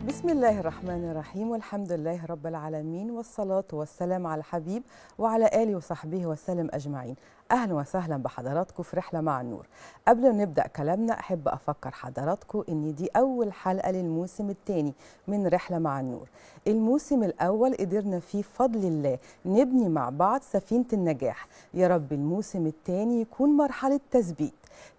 بسم الله الرحمن الرحيم، والحمد لله رب العالمين، والصلاة والسلام على الحبيب وعلى آله وصحبه وسلم أجمعين. أهلا وسهلا بحضراتكم في رحلة مع النور. قبل ما نبدأ كلامنا أحب أفكر حضراتكم إن دي أول حلقة للموسم الثاني من رحلة مع النور. الموسم الأول قدرنا فيه بفضل الله نبني مع بعض سفينة النجاح. يا رب الموسم الثاني يكون مرحلة تثبيت،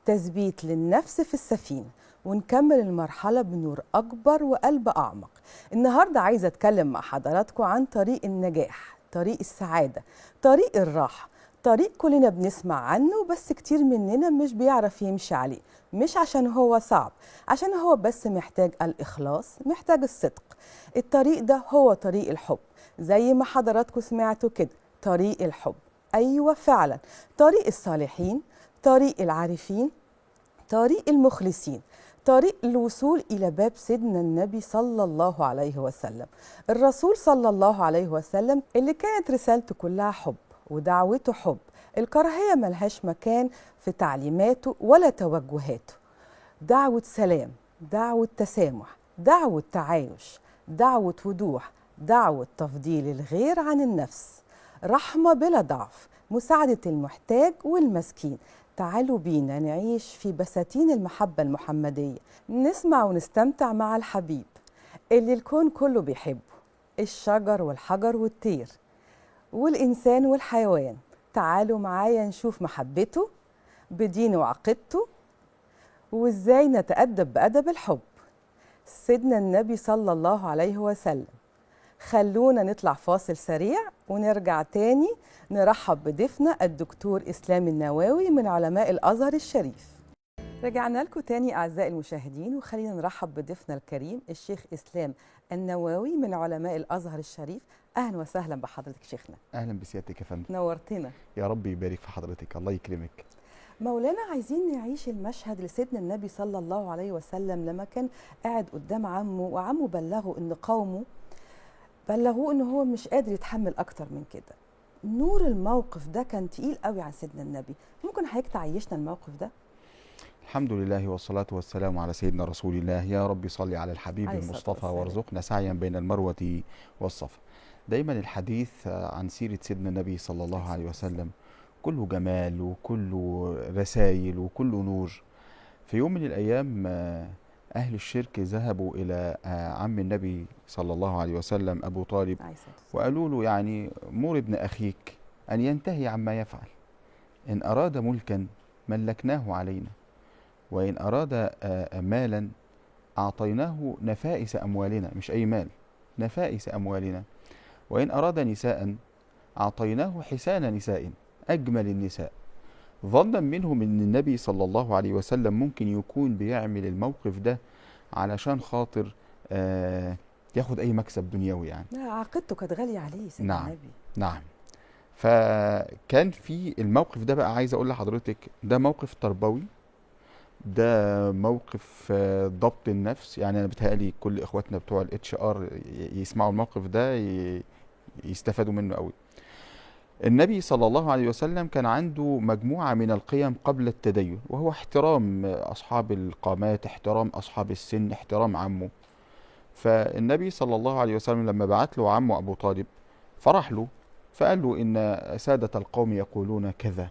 تثبيت للنفس في السفينة، ونكمل المرحلة بنور أكبر وقلب أعمق. النهاردة عايزة أتكلم مع حضراتكم عن طريق النجاح، طريق السعادة، طريق الراحة، طريق كلنا بنسمع عنه بس كتير مننا مش بيعرف يمشي عليه. مش عشان هو صعب، عشان هو بس محتاج الإخلاص، محتاج الصدق. الطريق ده هو طريق الحب، زي ما حضراتكم سمعتوا كده، طريق الحب. أيوة فعلا، طريق الصالحين، طريق العارفين، طريق المخلصين، طريق الوصول إلى باب سيدنا النبي صلى الله عليه وسلم. الرسول صلى الله عليه وسلم اللي كانت رسالته كلها حب ودعوته حب. الكراهية ملهاش مكان في تعليماته ولا توجهاته. دعوة سلام، دعوة تسامح، دعوة تعايش، دعوة وضوح، دعوة تفضيل الغير عن النفس، رحمة بلا ضعف، مساعدة المحتاج والمسكين. تعالوا بينا نعيش في بساتين المحبة المحمدية، نسمع ونستمتع مع الحبيب اللي الكون كله بيحبه، الشجر والحجر والطير والإنسان والحيوان. تعالوا معايا نشوف محبته بدينه وعقيدته، وإزاي نتأدب بأدب الحب. سيدنا النبي صلى الله عليه وسلم. خلونا نطلع فاصل سريع ونرجع تاني نرحب بضيفنا الدكتور إسلام النواوي من علماء الأزهر الشريف. رجعنا لكم تاني أعزائي المشاهدين، وخلينا نرحب بضيفنا الكريم الشيخ إسلام النواوي من علماء الأزهر الشريف. أهلا وسهلا بحضرتك شيخنا. أهلا بسيادتك يا فندم، نورتنا. يا رب يبارك في حضرتك، الله يكرمك. مولانا، عايزين نعيش المشهد لسيدنا النبي صلى الله عليه وسلم لما كان قاعد قدام عمه، وعمه بلغه إن قومه بلغوه ان هو مش قادر يتحمل اكتر من كده. نور الموقف ده كان تقيل قوي على سيدنا النبي. ممكن حضرتك تعيشنا الموقف ده؟ الحمد لله والصلاة والسلام على سيدنا رسول الله. يا رب صل على الحبيب المصطفى وارزقنا سعيا بين المروة والصفا. دايما الحديث عن سيرة سيدنا النبي صلى الله عليه وسلم كله جمال وكله رسائل وكله نور. في يوم من الأيام أهل الشرك ذهبوا إلى عم النبي صلى الله عليه وسلم أبو طالب، وقالوا له يعني مر ابن أخيك أن ينتهي عما يفعل، إن أراد ملكا ملكناه علينا، وإن أراد مالا أعطيناه نفائس أموالنا، مش أي مال، نفائس أموالنا، وإن أراد نساء أعطيناه حسان نساء، أجمل النساء. ظنا منهم ان النبي صلى الله عليه وسلم ممكن يكون بيعمل الموقف ده علشان خاطر ياخد اي مكسب دنيوي يعني. لا، عقيدته كانت غالية عليه سيدنا نعم النبي. نعم. فكان في الموقف ده بقى، عايز اقول لحضرتك ده موقف تربوي، ده موقف ضبط النفس. يعني انا بتهيألي كل اخواتنا بتوع ال HR يسمعوا الموقف ده يستفادوا منه قوي. النبي صلى الله عليه وسلم كان عنده مجموعة من القيم قبل التدين، وهو احترام أصحاب القامات، احترام أصحاب السن، احترام عمه. فالنبي صلى الله عليه وسلم لما بعت له عمه أبو طالب فرح له، فقال له إن سادة القوم يقولون كذا.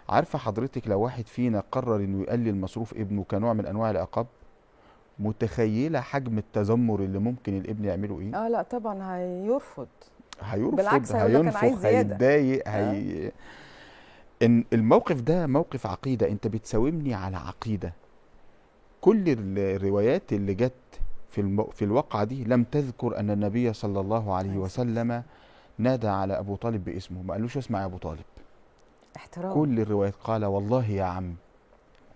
عارفة حضرتك لو واحد فينا قرر إنه يقلل مصروف ابنه كنوع من أنواع العقاب، متخيلة حجم التذمر اللي ممكن الابن يعمله إيه؟ لا طبعا هيرفض، هيرفض، هينفخ، هيتضايق، إن الموقف ده موقف عقيدة، أنت بتساومني على عقيدة. كل الروايات اللي جت في الواقعة دي لم تذكر أن النبي صلى الله عليه وسلم نادى على أبو طالب باسمه، ما قالوش اسمع يا أبو طالب. احترام. كل الروايات قال والله يا عم،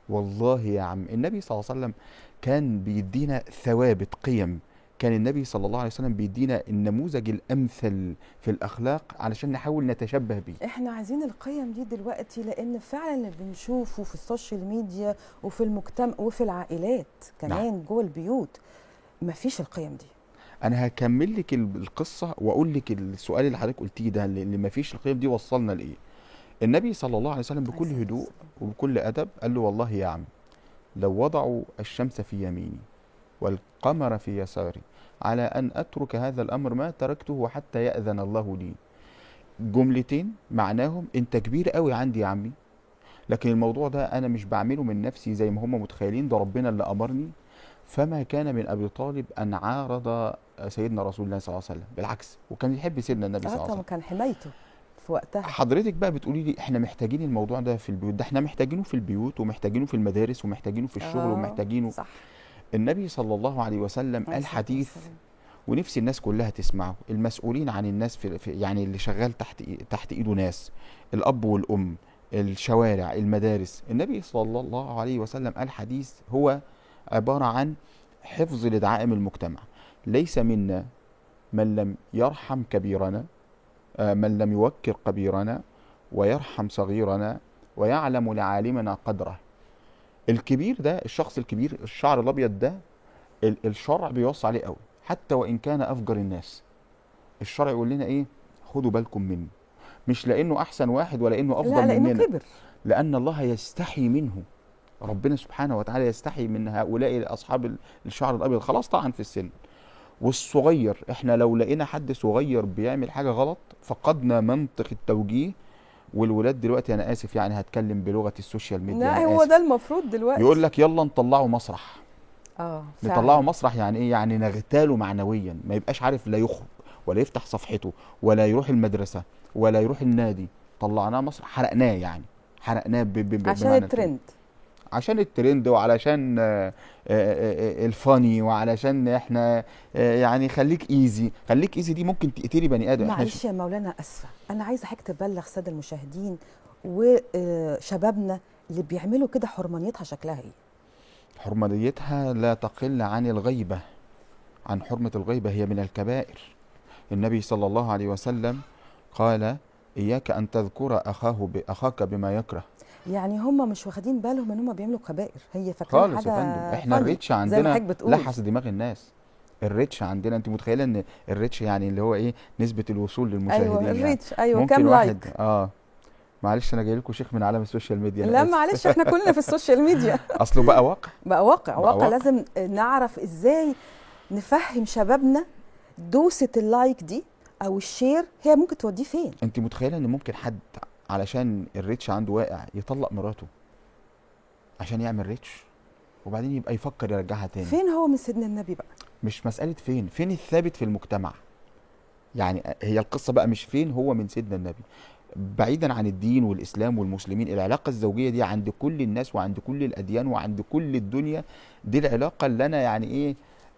والله يا عم. النبي صلى الله عليه وسلم كان بيدينا ثوابت قيم، كان النبي صلى الله عليه وسلم بيدينا النموذج الأمثل في الأخلاق علشان نحاول نتشبه بيه. احنا عايزين القيم دي دلوقتي، لأن فعلا اللي بنشوفه في ال social media وفي المجتمع وفي العائلات كمان. نعم. جوه البيوت مفيش القيم دي. أنا هكمل لك القصة وأقول لك السؤال اللي حضرتك قلتيه ده، اللي مفيش القيم دي وصلنا لإيه. النبي صلى الله عليه وسلم بكل هدوء وبكل أدب قال له والله يا عم لو وضعوا الشمس في يميني والقمر في يساري على أن أترك هذا الأمر ما تركته حتى يأذن الله لي. جملتين معناهم أنت كبير قوي عندي يا عمي، لكن الموضوع ده أنا مش بعمله من نفسي زي ما هم متخيلين، ده ربنا اللي أمرني. فما كان من أبي طالب أن عارض سيدنا رسول الله صلى الله عليه وسلم، بالعكس، وكان يحب سيدنا النبي صلى الله عليه وسلم. كان حمايته في وقتها. حضرتك بقى بتقولي لي احنا محتاجين الموضوع ده في البيوت، ده احنا محتاجينه في البيوت ومحتاجينه في المدارس ومحتاجينه في الشغل ومحتاجينه. صح. النبي صلى الله عليه وسلم قال حديث ونفسي الناس كلها تسمعه، المسؤولين عن الناس في يعني اللي شغال تحت ايده ناس، الاب والام، الشوارع، المدارس. النبي صلى الله عليه وسلم قال حديث هو عبارة عن حفظ لدعائم المجتمع. ليس منا من لم يرحم كبيرنا، من لم يوكر كبيرنا ويرحم صغيرنا ويعلم لعالمنا قدره. الكبير ده، الشخص الكبير الشعر الابيض ده، الشرع بيوصي عليه قوي، حتى وان كان افجر الناس. الشرع يقول لنا ايه؟ خدوا بالكم منه، مش لانه احسن واحد ولا انه افضل لا، لأنه مننا، كبر، لان الله يستحي منه. ربنا سبحانه وتعالى يستحي من هؤلاء اصحاب الشعر الابيض، خلاص طعن في السن. والصغير، احنا لو لقينا حد صغير بيعمل حاجة غلط فقدنا منطق التوجيه. والولاد دلوقتي، انا اسف يعني هتكلم بلغه ال social media، لا هو ده المفروض دلوقتي، يقول لك يلا نطلعه مسرح. نطلعه مسرح يعني ايه؟ يعني نغتاله معنويا، ما يبقاش عارف لا يخرج ولا يفتح صفحته ولا يروح المدرسة ولا يروح النادي. طلعناه مسرح، حرقناه، يعني حرقناه عشان الترند، عشان الترند، وعلشان ال funny، وعلشان احنا يعني خليك easy. خليك easy دي ممكن تقتلي بني ادم. معلش يا مولانا، اسفه، انا عايزه حضرتك تبلغ السادة المشاهدين وشبابنا اللي بيعملوا كده حرمانيتها شكلها ايه؟ حرمانيتها لا تقل عن الغيبة، عن حرمه الغيبة، هي من الكبائر. النبي صلى الله عليه وسلم قال: اياك ان تذكر اخاك بما يكره. يعني هم مش واخدين بالهم ان هم بيعملوا كبائر، هي فاكرين خالص يا فندم. احنا ال reach عندنا لحس دماغ الناس. ال reach عندنا، انت متخيله ان ال reach يعني اللي هو ايه؟ نسبه الوصول للمشاهدين. ايوه ال reach، ايوه كام like. معلش انا جاي لكم شيخ من عالم ال social media. لا معلش، احنا كلنا في ال social media. اصله بقى واقع، بقى واقع، واقع. لازم نعرف ازاي نفهم شبابنا دوسة ال like دي او ال share هي ممكن توديه فين. انت متخيله ان ممكن حد علشان ال reach عنده واقع يطلق مراته عشان يعمل reach، وبعدين يبقى يفكر يرجعها تاني؟ فين هو من سيدنا النبي بقى؟ مش مسألة فين، فين الثابت في المجتمع. يعني هي القصة بقى مش فين هو من سيدنا النبي، بعيدا عن الدين والإسلام والمسلمين. العلاقة الزوجية دي عند كل الناس وعند كل الأديان وعند كل الدنيا، دي العلاقة اللي أنا يعني إيه،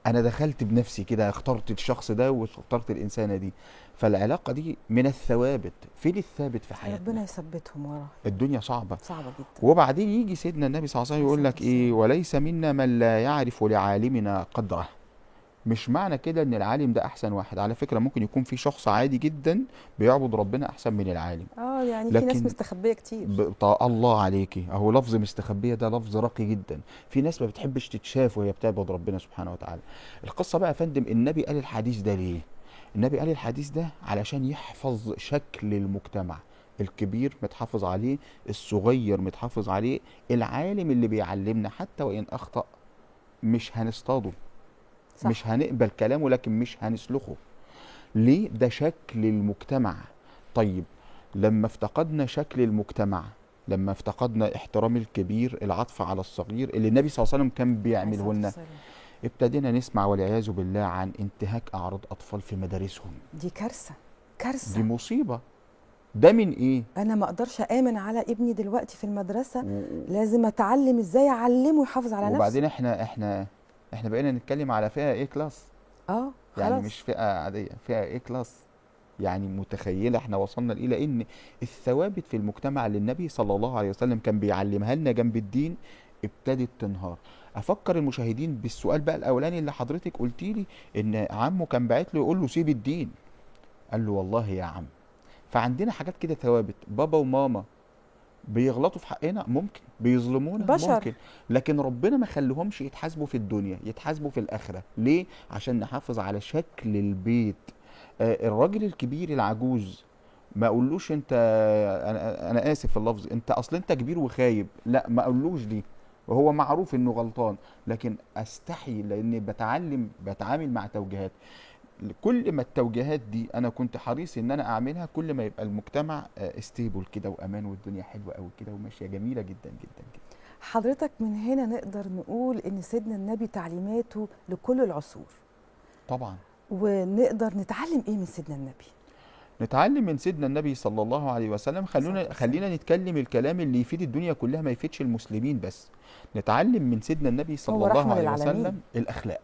أنا دخلت بنفسي كده، اخترت الشخص ده واخترت الإنسانة دي. فالعلاقة دي من الثوابت. فين الثابت في حياتنا؟ ربنا يثبتهم وراه. الدنيا صعبة، صعبة جدا. وبعدين يجي سيدنا النبي صلى الله عليه وسلم يقول لك إيه؟ وليس منا من لا يعرف لعالمنا قدره. مش معنى كده ان العالم ده احسن واحد، على فكرة ممكن يكون في شخص عادي جدا بيعبد ربنا احسن من العالم. يعني في ناس مستخبيه كتير. الله عليكي، اهو لفظ مستخبيه ده لفظ راقي جدا. في ناس ما بتحبش تتشاف وهي بتعبد ربنا سبحانه وتعالى. القصة بقى يا فندم، النبي قال الحديث ده ليه؟ النبي قال الحديث ده علشان يحفظ شكل المجتمع. الكبير متحافظ عليه، الصغير متحافظ عليه، العالم اللي بيعلمنا حتى وان اخطأ مش هنصطاده، صح. مش هنقبل كلامه، لكن مش هنسلخه. ليه؟ ده شكل المجتمع. طيب لما افتقدنا شكل المجتمع، لما افتقدنا احترام الكبير، العطف على الصغير اللي النبي صلى الله عليه وسلم كان بيعمله لنا، ابتدينا نسمع والعياذ بالله عن انتهاك اعراض اطفال في مدارسهم. دي كارثة، كارثة، دي مصيبة. ده من ايه؟ انا ما اقدرش امن على ابني دلوقتي في المدرسة، لازم اتعلم ازاي اعلمه يحافظ على نفسه. وبعدين احنا بقينا نتكلم على فئة A class. يعني خلاص. مش فئة عادية، فئة A class. يعني متخيله احنا وصلنا لايه؟ لان الثوابت في المجتمع اللي النبي صلى الله عليه وسلم كان بيعلمها لنا جنب الدين ابتدت تنهار. افكر المشاهدين بالسؤال بقى الاولاني اللي حضرتك قلتي لي ان عمه كان باعت له يقول له سيب الدين، قال له والله يا عم. فعندنا حاجات كده ثوابت. بابا وماما بيغلطوا في حقنا، ممكن بيظلمونا، بشر. ممكن، لكن ربنا ما خليهمش يتحاسبوا في الدنيا، يتحاسبوا في الآخرة. ليه؟ عشان نحافظ على شكل البيت. الراجل الكبير العجوز ما اقولوش انت، انا اسف في اللفظ، انت اصل انت كبير وخايب، لا ما اقولوش دي. وهو معروف انه غلطان، لكن استحي لاني بتعلم، بتعامل مع توجيهات. كل ما التوجيهات دي انا كنت حريص ان انا اعملها، كل ما يبقى المجتمع stable كده وامان، والدنيا حلوة قوي كده وماشية جميلة جدا جدا جدا. حضرتك من هنا نقدر نقول ان سيدنا النبي تعليماته لكل العصور. طبعا. ونقدر نتعلم ايه من سيدنا النبي؟ نتعلم من سيدنا النبي صلى الله عليه وسلم، خلينا نتكلم الكلام اللي يفيد الدنيا كلها، ما يفيدش المسلمين بس. نتعلم من سيدنا النبي صلى الله عليه وسلم الاخلاق.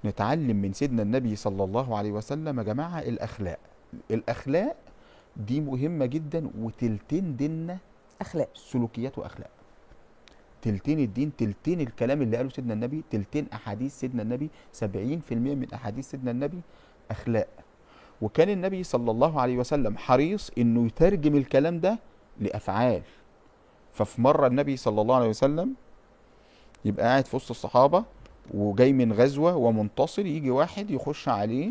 نتعلم من سيدنا النبي صلى الله عليه وسلم يا جماعة الاخلاق. الاخلاق دي مهمة جدا، وتلتين ديننا اخلاق، سلوكيات واخلاق. تلتين الدين، تلتين الكلام اللي قاله سيدنا النبي، تلتين احاديث سيدنا النبي، 70% من احاديث سيدنا النبي اخلاق. وكان النبي صلى الله عليه وسلم حريص انه يترجم الكلام ده لافعال. ففي مرة النبي صلى الله عليه وسلم يبقى قاعد في وسط الصحابة وجاي من غزوة ومنتصر، يجي واحد يخش عليه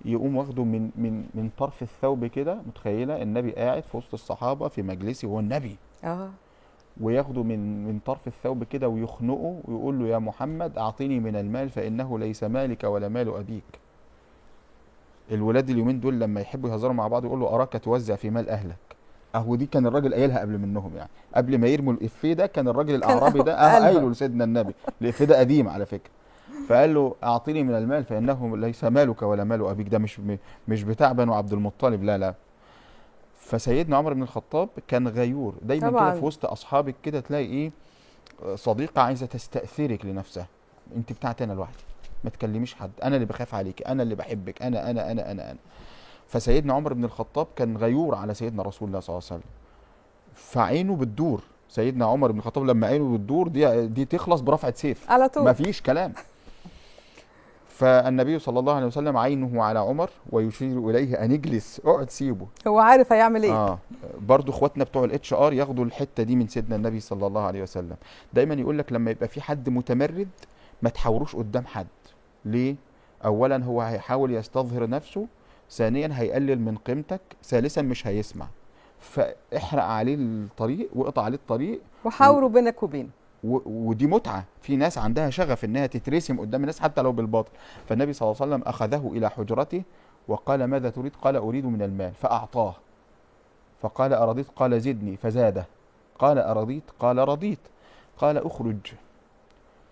يقوم واخده من من من طرف الثوب كده. متخيله النبي قاعد في وسط الصحابة في مجلسه وهو النبي، وياخده من طرف الثوب كده ويخنقه ويقول له يا محمد اعطيني من المال فانه ليس مالك ولا مال ابيك. الولاد اليومين دول لما يحبوا يهزروا مع بعض يقولوا اراك توزع في مال اهلك. اهو دي كان الراجل قايلها قبل منهم، يعني قبل ما يرموا الافيه ده كان الراجل الاعرابي ده قايله لسيدنا النبي. الافيه ده قديم على فكرة. فقال له اعطيني من المال فانه ليس مالك ولا مال ابيك، ده مش بتاع بنو عبد المطلب، لا لا. فسيدنا عمر بن الخطاب كان غيور دايما كده في وسط اصحابك كده تلاقي ايه، صديقه عايزه تستاثرك لنفسها، انت بتاعتي انا لوحدي، ما تكلميش حد، انا اللي بخاف عليك، انا اللي بحبك، انا انا انا انا انا. فسيدنا عمر بن الخطاب كان غيور على سيدنا رسول الله صلى الله عليه وسلم، فعينه بتدور. سيدنا عمر بن الخطاب لما عينه بتدور دي تخلص برفعه سيف على طول، ما فيش كلام. فالنبي صلى الله عليه وسلم عينه على عمر ويشير اليه ان اجلس، اقعد، سيبه، هو عارف هيعمل ايه. برضو اخواتنا بتوع ال HR ياخدوا الحتة دي من سيدنا النبي صلى الله عليه وسلم. دايما يقول لك لما يبقى في حد متمرد ما تحاوروش قدام حد. ليه؟ اولا هو هيحاول يستظهر نفسه، ثانيا هيقلل من قيمتك، ثالثا مش هيسمع. فاحرق عليه الطريق واقطع عليه الطريق وحاوروا بينك وبينه. ودي متعه، في ناس عندها شغف انها تترسم قدام الناس حتى لو بالباطل. فالنبي صلى الله عليه وسلم اخذه الى حجرته وقال ماذا تريد؟ قال اريد من المال، فاعطاه. فقال ارضيت؟ قال زدني، فزاده. قال ارضيت؟ قال رضيت. قال اخرج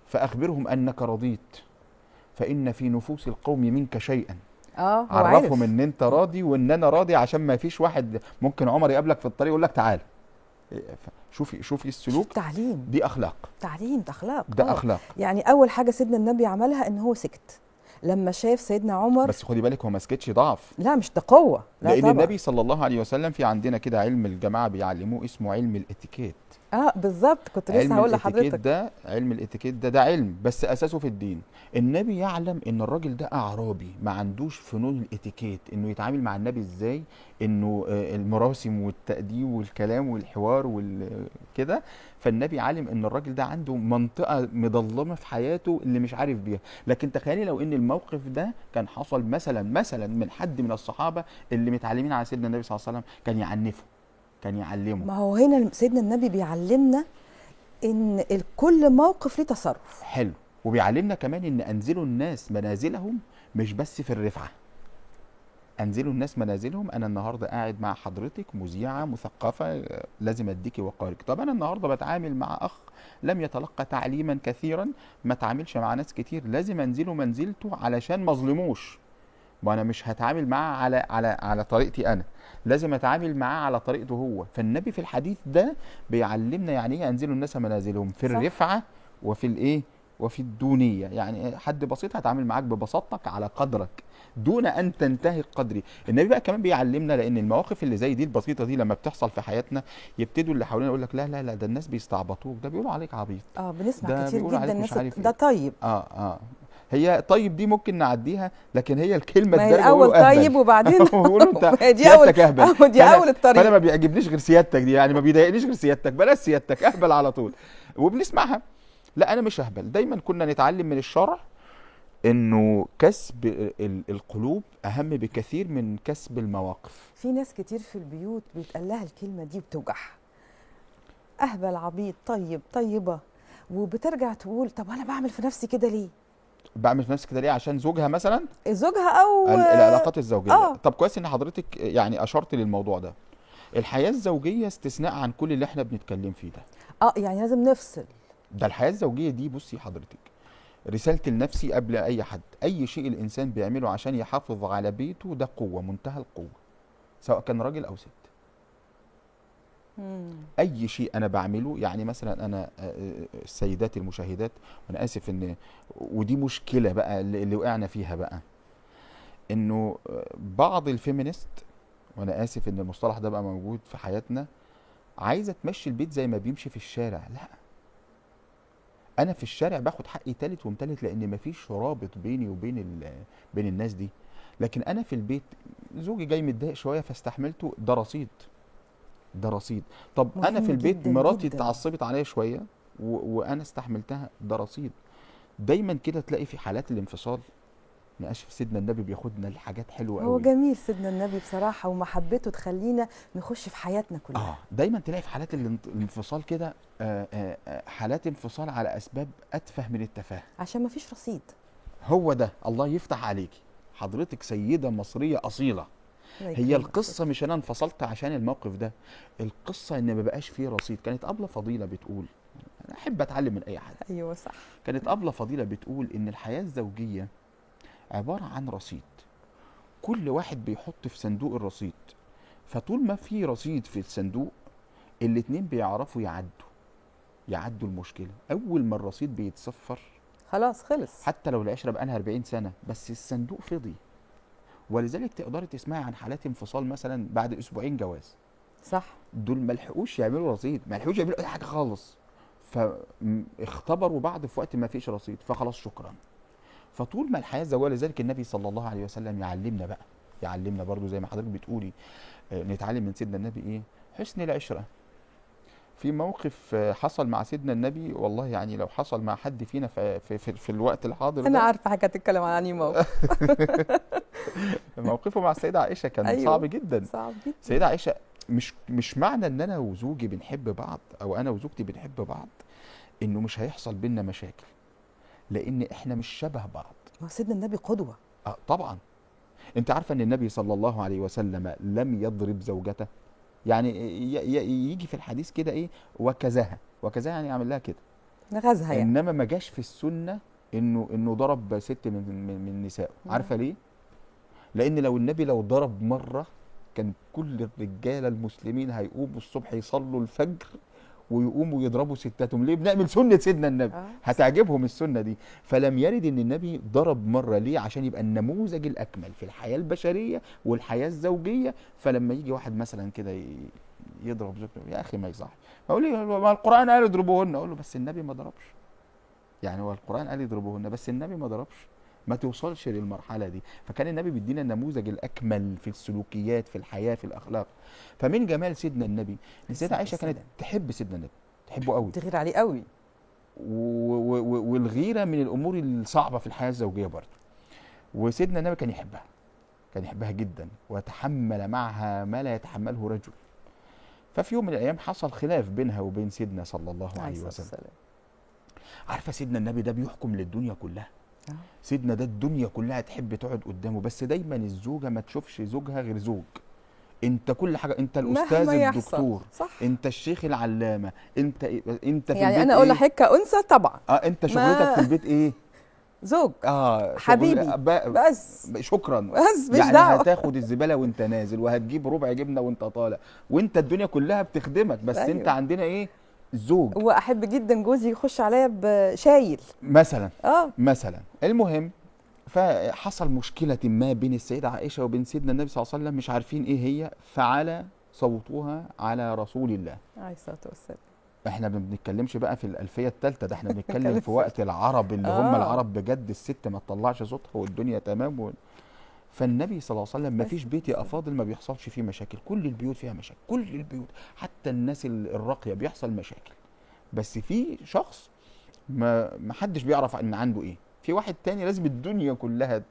فاخبرهم انك رضيت، فان في نفوس القوم منك شيئا. عرفهم ان انت راضي وان انا راضي، عشان ما فيش واحد ممكن عمر يقابلك في الطريق يقول لك تعال. شوفي السلوك، تعليم، دي اخلاق، تعليم، ده اخلاق، ده اخلاق. يعني اول حاجة سيدنا النبي عملها ان هو سكت لما شاف سيدنا عمر. بس خدي بالك هو ما سكتش ضعف، لا مش ده قوة، لا لان طبعا. النبي صلى الله عليه وسلم في عندنا كده علم الجماعة بيعلموه اسمه علم الاتيكيت. بالظبط، كنت لسه هقول لحضرتك ده علم الاتيكيت، ده علم بس اساسه في الدين. النبي يعلم ان الراجل ده اعرابي ما عندوش فنون الاتيكيت، انه يتعامل مع النبي ازاي، انه المراسم والتأديب والكلام والحوار وكده. فالنبي عالم ان الراجل ده عنده منطقة مظلمة في حياته اللي مش عارف بيها. لكن تخيلي لو ان الموقف ده كان حصل مثلا من حد من الصحابة اللي متعلمين على سيدنا النبي صلى الله عليه وسلم، كان يعنفه، كان يعلمه. ما هو هنا سيدنا النبي بيعلمنا ان كل موقف ليه تصرف حلو، وبيعلمنا كمان ان انزلوا الناس منازلهم، مش بس في الرفعة. انزلوا الناس منازلهم. انا النهارده قاعد مع حضرتك مذيعه مثقفة، لازم اديكي وقارك. طب انا النهارده بتعامل مع اخ لم يتلقى تعليما كثيرا، ما تعاملش مع ناس كتير، لازم انزله منزلته علشان ما اظلموش. وانا مش هتعامل معاه على على على طريقتي انا، لازم اتعامل معاه على طريقته هو. فالنبي في الحديث ده بيعلمنا يعني ايه انزلوا الناس منازلهم، في الرفعة وفي الايه وفي الدونيه. يعني حد بسيط هتعامل معاك ببساطتك على قدرك دون ان تنتهي قدري. النبي بقى كمان بيعلمنا، لان المواقف اللي زي دي البسيطة دي لما بتحصل في حياتنا يبتدوا اللي حوالينا يقول لك لا لا لا، ده الناس بيستعبطوك، ده بيقولوا عليك عبيط، بنسمع كتير جدا الناس ده طيب. هي طيب دي ممكن نعديها، لكن هي الكلمة الدارجة الاول طيب وبعدين انت دي اول اهبل، دي اول الطريق. فانا ما بيعجبنيش غير سيادتك دي، يعني ما بيضايقنيش غير سيادتك، بلاش سيادتك، اهبل على طول. وبنسمعها. لا انا مش اهبل. دايما كنا نتعلم من الشرع انه كسب القلوب اهم بكثير من كسب المواقف. في ناس كتير في البيوت بيتقال لها الكلمة دي بتوجعها، اهبل، عبيط، طيب، طيبة. وبترجع تقول طب انا بعمل في نفسي كده ليه؟ بعمل في نفسي كده ليه؟ عشان زوجها مثلا، زوجها او العلاقات الزوجية. طب كويس ان حضرتك يعني اشرت للموضوع ده. الحياة الزوجية استثناء عن كل اللي احنا بنتكلم فيه ده. يعني لازم نفصل. ده الحياة الزوجية دي، بصي حضرتك، رسالتي لنفسي قبل اي حد، اي شيء الانسان بيعمله عشان يحافظ على بيته ده قوة، منتهى القوة، سواء كان راجل او ست. اي شيء انا بعمله، يعني مثلا انا السيدات المشاهدات، وانا اسف ان ودي مشكلة بقى اللي وقعنا فيها بقى، انه بعض ال feminist، وانا اسف ان المصطلح ده بقى موجود في حياتنا، عايزه تمشي البيت زي ما بيمشي في الشارع. لا، انا في الشارع باخد حقي تالت ومتالت لان مفيش رابط بيني وبين بين الناس دي، لكن انا في البيت زوجي جاي متضايق شوية فاستحملته، ده رصيد، ده رصيد. طب انا في البيت مراتي اتعصبت عليا شوية وانا استحملتها، ده رصيد. دايما كده تلاقي في حالات الانفصال، نقاش في سيدنا النبي بياخدنا لحاجات حلوة قوي. هو جميل سيدنا النبي بصراحة، ومحبته تخلينا نخش في حياتنا كلها. دايما تلاقي في حالات الانفصال كده حالات انفصال على اسباب اتفه من التفاهة، عشان ما فيش رصيد. هو ده، الله يفتح عليكي حضرتك، سيده مصرية اصيلة. هي القصة مش انا انفصلت عشان الموقف ده، القصة ان ما بقاش فيه رصيد. كانت ابله فضيلة بتقول، انا احب اتعلم من اي حد. ايوه صح. كانت ابله فضيلة بتقول ان الحياة الزوجية عبارة عن رصيد، كل واحد بيحط في صندوق الرصيد، فطول ما في رصيد في الصندوق الاتنين بيعرفوا يعدوا المشكلة. اول ما الرصيد بيتصفر خلاص خلص، حتى لو العشرة بقالها 40 سنة بس الصندوق فضي. ولذلك تقدري تسمعي عن حالات انفصال مثلا بعد اسبوعين جواز. صح، دول ما لحقوش يعملوا رصيد، ما لحقوش يعملوا اي حاجة خالص، فاختبروا بعض في وقت ما فيش رصيد، فخلاص شكرا. فطول ما الحياة زوجيه، لذلك النبي صلى الله عليه وسلم يعلمنا بقى، يعلمنا برضو زي ما حضرتك بتقولي، نتعلم من سيدنا النبي ايه؟ حسن العشرة. في موقف حصل مع سيدنا النبي، والله يعني لو حصل مع حد فينا في, في, في, في الوقت الحاضر، انا عارفه حاجة هتتكلم عن انهي موقف. موقفه مع السيدة عائشة كان أيوة، صعب جدا. صعب جدا. السيدة عائشة، مش معنى ان انا وزوجي بنحب بعض او انا وزوجتي بنحب بعض انه مش هيحصل بينا مشاكل، لان احنا مش شبه بعض. ما سيدنا النبي قدوة. طبعا. انت عارفه ان النبي صلى الله عليه وسلم لم يضرب زوجته؟ يعني يجي في الحديث كده ايه، وكذاها، وكذاها يعني يعمل لها كده، نغزها يعني. انما ما جاش في السنة انه ضرب ست من نسائه. عارفه ليه؟ لان لو النبي لو ضرب مرة كان كل الرجالة المسلمين هيقوموا الصبح يصلوا الفجر ويقوموا يضربوا ستاتهم. ليه؟ بنعمل سنة سيدنا النبي، هتعجبهم السنة دي. فلم يرد ان النبي ضرب مرة. ليه؟ عشان يبقى النموذج الاكمل في الحياة البشرية والحياة الزوجية. فلما يجي واحد مثلا كده يضرب زوجته، يا اخي ما يصحش، اقول له ما القران قال اضربوهن، اقول له بس النبي ما ضربش. يعني هو القران قال يضربوهن بس النبي ما ضربش، ما توصلش للمرحلة دي. فكان النبي بيدينا النموذج الاكمل في السلوكيات، في الحياة، في الاخلاق. فمن جمال سيدنا النبي، السيدة عائشة كانت تحب سيدنا النبي، تحبه قوي، تغير عليه قوي، والغيرة من الامور الصعبة في الحياة الزوجية برضه. وسيدنا النبي كان يحبها، كان يحبها جدا، وتحمل معها ما لا يتحمله رجل. ففي يوم من الايام حصل خلاف بينها وبين سيدنا صلى الله عليه وسلم. عارفه سيدنا النبي ده بيحكم للدنيا كلها. سيدنا ده الدنيا كلها تحب تقعد قدامه، بس دايما الزوجة ما تشوفش زوجها غير زوج. انت كل حاجة، انت الاستاذ الدكتور، صح. انت الشيخ العلامة، انت في يعني البيت. انا اقول لحضرتك كأنثى طبعا، انت شغلتك في البيت ايه؟ زوج، حبيبي، بس شكرا، بس مش يعني دعوه. هتاخد الزبالة وانت نازل، وهتجيب ربع جبنه وانت طالع، وانت الدنيا كلها بتخدمك، بس أيوه. انت عندنا ايه؟ زوج. واحب جدا جوزي يخش عليا بشايل مثلا. مثلا. المهم فحصل مشكلة ما بين السيدة عائشة وبين سيدنا النبي صلى الله عليه وسلم، مش عارفين ايه هي، فعلى صوتها على رسول الله عليه الصلاة والسلام. احنا ما بنتكلمش بقى في الألفية الثالثة ده، احنا بنتكلم في وقت العرب اللي هم العرب بجد، الست ما تطلعش صوتها والدنيا تمام فالنبي صلى الله عليه وسلم ما فيش بيت يا افاضل ما بيحصلش فيه مشاكل، كل البيوت فيها مشاكل، كل البيوت حتى الناس الراقية بيحصل مشاكل، بس في شخص ما حدش بيعرف ان عنده ايه، في واحد تاني لازم الدنيا كلها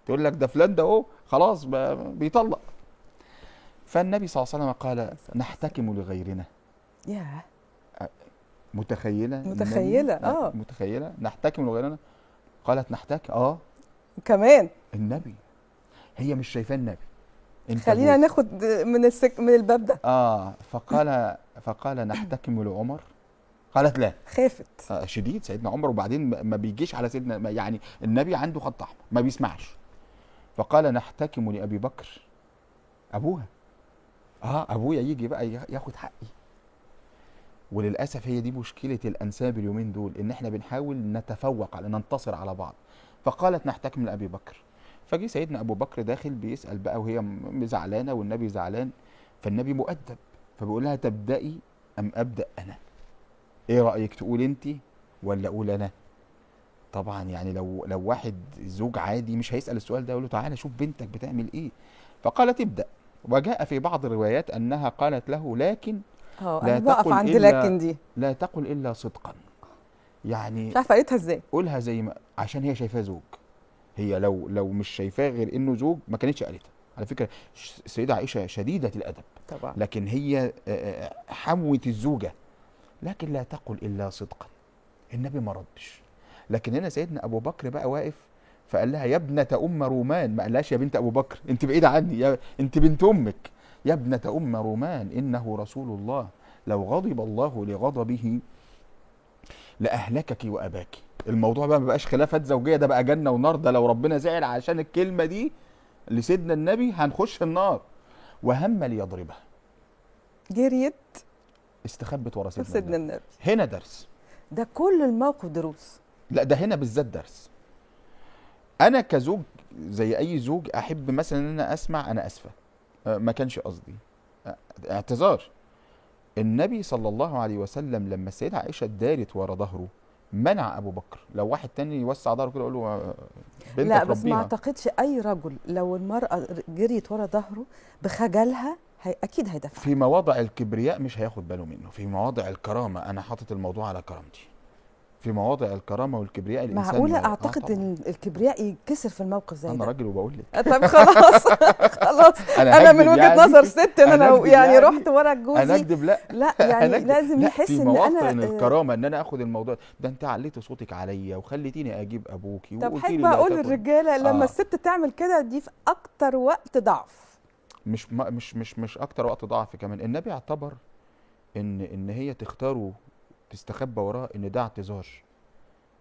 تقول لك ده فلان ده اهو خلاص بيطلق. فالنبي صلى الله عليه وسلم قال نحتكم لغيرنا. ياه، متخيله؟ متخيله. متخيله نحتكم لغيرنا؟ قالت نحتكم. كمان النبي، هي مش شايفاه النبي. خلينا ناخد من الباب ده. فقال نحتكم لعمر؟ قالت لا. خافت. شديد سيدنا عمر، وبعدين ما بيجيش على سيدنا، يعني النبي عنده خط احمر ما بيسمعش. فقال نحتكم لابي بكر ابوها. ابويا يجي بقى ياخد حقي. وللاسف هي دي مشكلة الانساب اليومين دول، ان احنا بنحاول نتفوق على ننتصر على بعض. فقالت نحتكم لابي بكر. فجي سيدنا ابو بكر داخل بيسال بقى، وهي زعلانة والنبي زعلان، فالنبي مؤدب، فبيقول لها تبدأي ام ابدأ انا؟ ايه رايك، تقول انت ولا اقول انا؟ طبعا يعني لو واحد زوج عادي مش هيسال السؤال ده، يقول له تعالى شوف بنتك بتعمل ايه. فقالت ابدأ. وجاء في بعض الروايات انها قالت له لكن لا تقل عند لكن دي، لا تقل الا صدقا. يعني مش عارفه قالتها ازاي، قولها زي ما، عشان هي شايفاه زوج. هي لو مش شايفاه غير انه زوج ما كانتش قالتها. على فكرة السيدة عائشة شديدة الادب طبعا، لكن هي حموت الزوجة. لكن لا تقل الا صدقا. النبي ما ردش. لكن هنا سيدنا ابو بكر بقى واقف، فقال لها يا ابنه ام رومان. ما قالهاش يا بنت ابو بكر، انت بعيدة عني، انت بنت امك. يا ابنه ام رومان انه رسول الله، لو غضب الله لغضبه لاهلكك واباك. الموضوع بقى ما بقاش خلافات زوجيه، ده بقى جنة ونار. ده لو ربنا زعل عشان الكلمة دي لسيدنا النبي هنخش النار. وهم ليضربها، جريت استخبت ورا سيدنا النبي. هنا درس، ده كل الموقف دروس. لا ده هنا بالذات درس. انا كزوج زي اي زوج احب مثلا ان انا اسمع انا اسفه، ما كانش قصدي، اعتذار. النبي صلى الله عليه وسلم لما السيدة عائشة دارت ورا ظهره منع ابو بكر. لو واحد تاني يوسع ظهره كده يقول له بنتك لا، بس ربيها. ما اعتقدش اي رجل لو المراة جريت ورا ظهره بخجلها اكيد هيدفع. في مواضع الكبرياء مش هياخد باله منه، في مواضع الكرامة انا حاطط الموضوع على كرامتي. في مواضع الكرامة والكبرياء الانسان معقولة؟ اعتقد ان الكبرياء يتكسر في الموقف زي ده. انا راجل وبقول لك. طب خلاص خلاص انا من وجهه يعني نظر ست، انا لو يعني رحت ورا جوزي انا اكذب؟ لا لا، يعني لازم يحس ان انا في الكرامة ان انا اخد الموضوع ده. انت عليتي صوتك عليا وخليتيني اجيب ابوكي. طب حضرتك بقى اقول للرجاله لما الست تعمل كده دي في اكتر وقت ضعف. مش مش مش مش اكتر وقت ضعف كمان. النبي اعتبر ان هي تختاره تستخبى وراه ان ده اعتذار.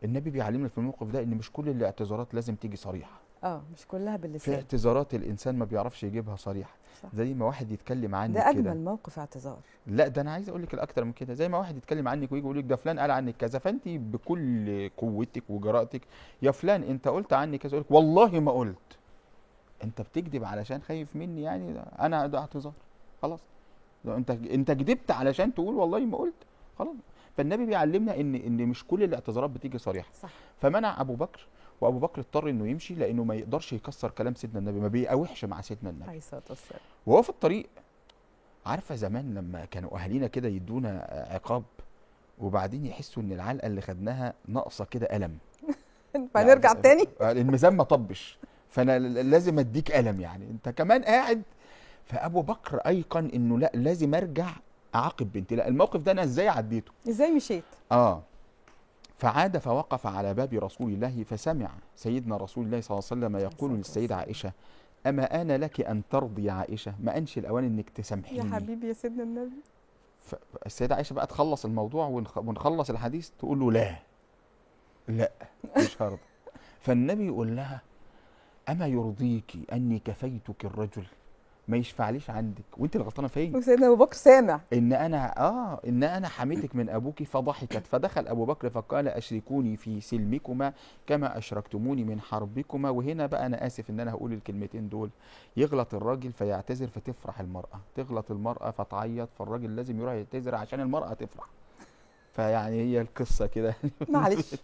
النبي بيعلمنا في الموقف ده ان مش كل الاعتذارات لازم تيجي صريحه. مش كلها باللسان. في اعتذارات الانسان ما بيعرفش يجيبها صريحه. صح. زي ما واحد يتكلم عنك ده اجمل موقف اعتذار. لا ده انا عايز اقول لك الاكتر من كده. زي ما واحد يتكلم عنك ويجي يقول لك ده فلان قال عنك كذا، فانت بكل قوتك وجرأتك يا فلان انت قلت عني كذا، يقول لك والله ما قلت. انت بتكذب علشان خايف مني، يعني انا ده اعتذار خلاص. انت كذبت علشان تقول والله ما قلت، خلاص. فالنبي بيعلمنا ان مش كل الاعتذارات بتيجي صريحه. صح. فمنع ابو بكر، وابو بكر اضطر انه يمشي لانه ما يقدرش يكسر كلام سيدنا النبي، ما بيقاوحش مع سيدنا النبي عليه الصلاة والسلام. وهو في الطريق، عارفه زمان لما كانوا اهالينا كده يدونا عقاب وبعدين يحسوا ان العلقة اللي خدناها ناقصه كده قلم، فنرجع يعني تاني الميزان ما طبش، فانا لازم اديك قلم، يعني انت كمان قاعد. فابو بكر ايقن انه لا لازم ارجع اعاقب بنتي، لا الموقف ده انا ازاي عديته، ازاي مشيت. فعاد فوقف على باب رسول الله، فسمع سيدنا رسول الله صلى الله عليه وسلم يقول للسيدة عائشة أما آن لك أن ترضي يا عائشة، ما أنش الأوان إنك تسامحيني يا حبيبي يا سيدنا النبي. فالسيدة عائشة بقى تخلص الموضوع ونخلص الحديث، تقول له لا لا مش هرضى. فالنبي يقول لها أما يرضيك أني كفيتك الرجل، ما يشفعليش عندك وانت اللي غلطانة فيا. وسيدنا ابو بكر سامع ان انا ان انا حميتك من ابوك. فضحكت. فدخل ابو بكر فقال اشركوني في سلمكما كما اشركتموني من حربكما. وهنا بقى انا اسف ان انا هقول الكلمتين دول. يغلط الراجل فيعتذر فتفرح المراة، تغلط المراة فتعيط، فالراجل لازم يروح يعتذر عشان المراة تفرح. فيعني هي القصة كده. معلش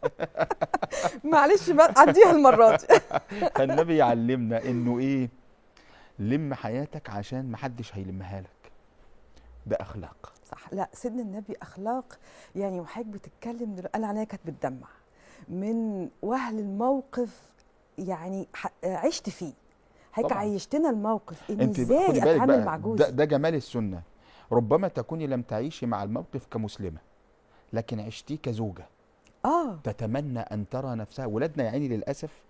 معلش بقى عديها المرة دي. فالنبي يعلمنا انه ايه، لم حياتك عشان محدش هيلمها لك. ده اخلاق. صح. لا سيدنا النبي اخلاق يعني. وحضرتك بتتكلم دلوقتي انا عينيا كانت بتدمع من وهل الموقف، يعني عشت فيه. حضرتك عيشتنا الموقف ان ازاي اتعامل مع جوزي. ده جمال السنة. ربما تكوني لم تعيشي مع الموقف كمسلمه، لكن عشتيه كزوجة. تتمنى ان ترى نفسها. ولادنا يا عيني للاسف،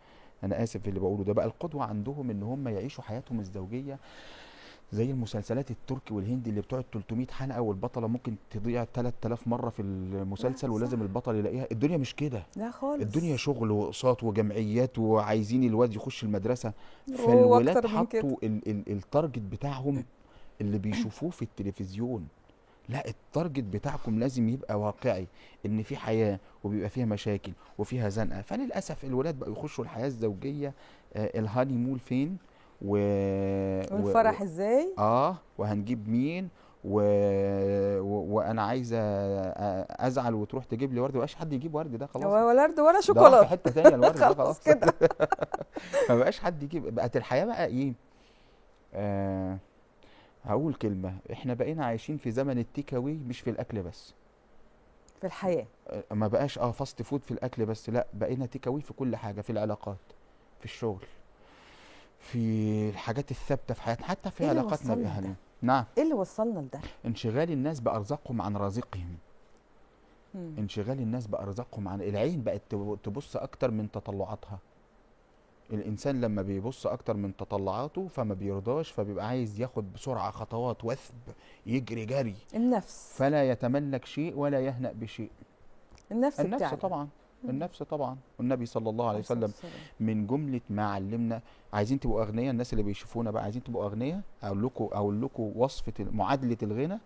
انا اسف في اللي بقوله ده، بقى القدوة عندهم ان هم يعيشوا حياتهم الزوجية زي المسلسلات التركي والهندي اللي بتقعد 300 حلقة، والبطله ممكن تضيع 3000 مرة في المسلسل، ولازم البطل يلاقيها. الدنيا مش كده، لا خالص. الدنيا شغل واقساط وجمعيات، وعايزين الواد يخش المدرسة. فالولاد حطوا ال target بتاعهم اللي بيشوفوه في التلفزيون. لا، ال target بتاعكم لازم يبقى واقعي، ان في حياة وبيبقى فيها مشاكل وفيها زنقه. فللاسف الولاد بقوا يخشوا الحياة الزوجية، ال honeymoon فين، والفرح ازاي، وهنجيب مين، وانا عايزه ازعل وتروح تجيب لي ورد. ما بقاش حد يجيب ورد، ده خلاص، ولا ورد ولا شوكولاتة، في حتة ثانية الورد ده خلاص كده. ما بقاش حد يجيب. بقت الحياة بقى ايه، هقول كلمة، احنا بقينا عايشين في زمن ال take away، مش في الاكل بس، في الحياة. ما بقاش fast food في الاكل بس، لا، بقينا take away في كل حاجة، في العلاقات، في الشغل، في الحاجات الثابتة في حياتنا، حتى في علاقاتنا باهلنا. نعم. ايه اللي وصلنا لده؟ انشغال الناس بارزاقهم عن رازقهم. انشغال الناس بارزاقهم عن العين بقت تبص اكتر من تطلعاتها. الانسان لما بيبص اكتر من تطلعاته فما بيرضاش، فبيبقى عايز ياخد بسرعة خطوات وثب، يجري جري النفس، فلا يتملك شيء ولا يهنأ بشيء. النفس طبعا. النفس طبعا. والنبي صلى الله عليه وسلم من جملة ما علمنا، عايزين تبقوا اغنياء، الناس اللي بيشوفونا بقى عايزين تبقوا اغنياء، اقول لكم وصفه معادلة الغنى.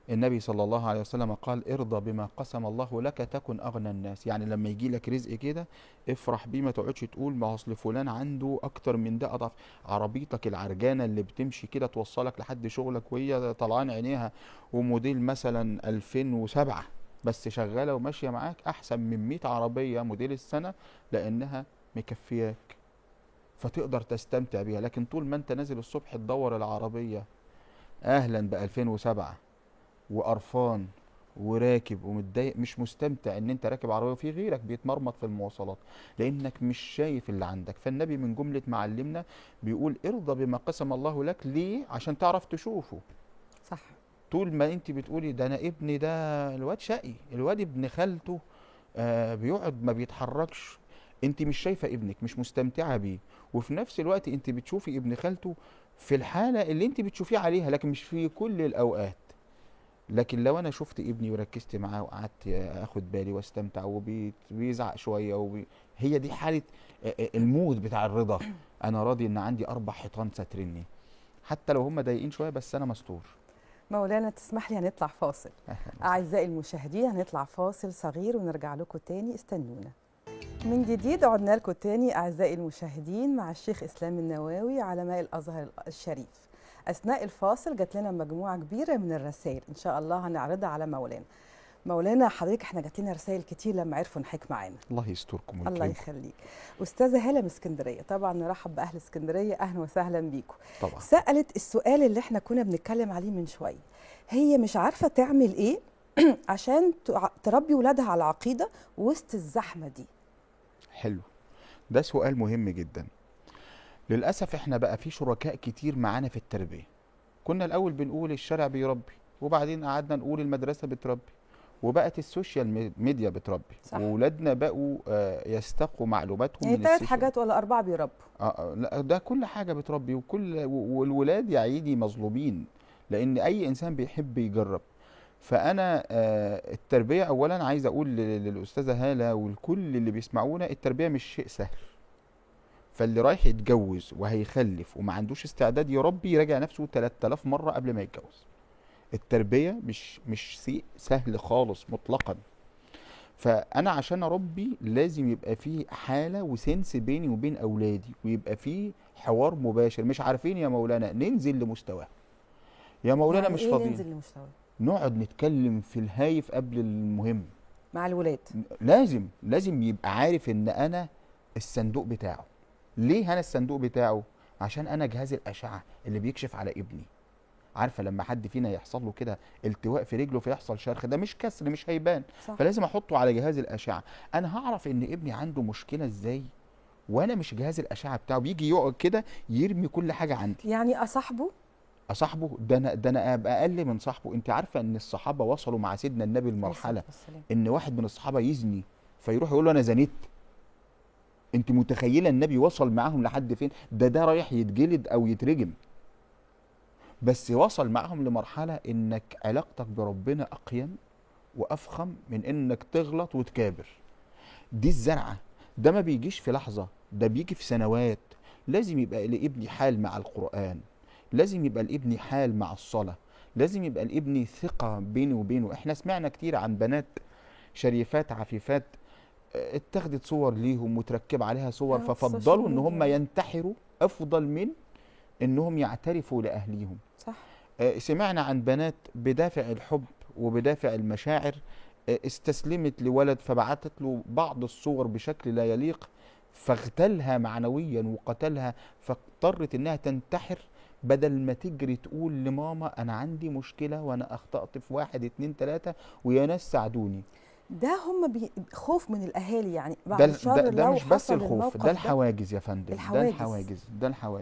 النبي صلى الله عليه وسلم قال: ارضى بما قسم الله لك تكن اغنى الناس. يعني لما يجي لك رزق كده افرح بيه، ما تقعدش تقول ما اصل فلان عنده اكتر من ده اضعف. عربيتك العرجانه اللي بتمشي كده توصلك لحد شغلك وهي طلعان عينيها، وموديل مثلا 2007 بس شغالة وماشية معاك، احسن من 100 عربية موديل السنة، لانها مكفياك فتقدر تستمتع بيها. لكن طول ما انت نازل الصبح تدور العربية اهلا ب 2007 وقرفان وراكب ومتضايق، مش مستمتع ان انت راكب عربية وفي غيرك بيتمرمط في المواصلات، لانك مش شايف اللي عندك. فالنبي من جملة معلمنا بيقول: ارضى بما قسم الله لك. ليه؟ عشان تعرف تشوفه. صح. طول ما انت بتقولي ده انا ابني ده الواد شقي، الواد ابن خالته بيقعد ما بيتحركش، انت مش شايفه ابنك، مش مستمتعه بيه، وفي نفس الوقت انت بتشوفي ابن خالته في الحالة اللي انت بتشوفيه عليها، لكن مش في كل الاوقات. لكن لو انا شفت ابني وركزت معاه وقعدت اخد بالي واستمتع، وبيزعق شوية هي دي حاله ال mood بتاع الرضا. انا راضي ان عندي 4 حيطان ساتريني، حتى لو هم ضايقين شوية بس انا مستور. مولانا تسمح لي هنطلع فاصل. اعزائي المشاهدين هنطلع فاصل صغير ونرجع لكم تاني، استنونا. من جديد عدنا لكم تاني اعزائي المشاهدين مع الشيخ اسلام النواوي علماء الازهر الشريف. أثناء الفاصل جات لنا مجموعة كبيرة من الرسائل، إن شاء الله هنعرضها على مولانا. مولانا حضرتك احنا جات لنا رسائل كتير لما عرفوا نحك معانا. الله يستركم ويكرمكم. الله يخليك. أستاذة هالة من اسكندرية، طبعا نرحب بأهل اسكندرية، أهلا وسهلا بيكم. طبعا. سألت السؤال اللي احنا كنا بنتكلم عليه من شوية، هي مش عارفة تعمل إيه عشان تربي ولادها على العقيدة وسط الزحمة دي. حلو، ده سؤال مهم جدا. للأسف احنا بقى في شركاء كتير معانا في التربية. كنا الأول بنقول الشارع بيربي، وبعدين قعدنا نقول المدرسة بتربي، وبقت ال social media بتربي. صح. وولادنا بقوا يستقوا معلوماتهم يعني من 3 حاجات ولا 4 بيربوا. لا، ده كل حاجة بتربي، وكل والولاد يا عيني مظلومين، لأن أي إنسان بيحب يجرب. فأنا التربية أولا عايز أقول للأستاذة هالة والكل اللي بيسمعونا، التربية مش شيء سهل. فاللي رايح يتجوز وهيخلف وما عندوش استعداد يربي يراجع نفسه 3000 مرة قبل ما يتجوز. التربية مش شيء سهل خالص مطلقا. فأنا عشان أربي لازم يبقى فيه حالة وسنس بيني وبين أولادي، ويبقى فيه حوار مباشر. مش عارفين يا مولانا ننزل لمستواه، يا مولانا يعني مش إيه فاضيين ننزل لمستواه؟ نقعد نتكلم في الهايف قبل المهم مع الولاد. لازم يبقى عارف إن أنا الصندوق بتاعه. ليه أنا الصندوق بتاعه؟ عشان أنا جهاز الأشعة اللي بيكشف على ابني. عارفة لما حد فينا يحصل له كده التواء في رجله فيحصل شرخ، ده مش كسر، مش هيبان. صح. فلازم أحطه على جهاز الأشعة. أنا هعرف إن ابني عنده مشكلة إزاي وأنا مش جهاز الأشعة بتاعه؟ بيجي يقعد كده يرمي كل حاجة عندي. يعني أصاحبه؟ اصاحبه؟ ده انا ابقى اقل من صاحبه. انت عارفه ان الصحابة وصلوا مع سيدنا النبي لمرحلة ان واحد من الصحابة يزني فيروح يقول له انا زنيت. انت متخيله النبي وصل معاهم لحد فين؟ ده رايح يتجلد او يترجم. بس وصل معاهم لمرحلة انك علاقتك بربنا اقيم وافخم من انك تغلط وتكابر. دي الزرعه. ده ما بيجيش في لحظة، ده بيجي في سنوات. لازم يبقى لابني حال مع القرآن، لازم يبقى لابني حال مع الصلاة، لازم يبقى لابني ثقة بيني وبينه. احنا سمعنا كتير عن بنات شريفات عفيفات اتخذت صور ليهم وتركب عليها صور، ففضلوا ان هم ينتحروا افضل من انهم يعترفوا لاهليهم. صح. سمعنا عن بنات بدافع الحب وبدافع المشاعر استسلمت لولد فبعتت له بعض الصور بشكل لا يليق، فاغتالها معنويا وقتلها، فاضطرت انها تنتحر بدل ما تجري تقول لماما انا عندي مشكلة وانا اخطأت في 1 2 3 ويا ناس ساعدوني. ده هم خوف من الاهالي يعني. بعد الشر ده مش بس الخوف، ده الحواجز يا فندم. ده الحواجز.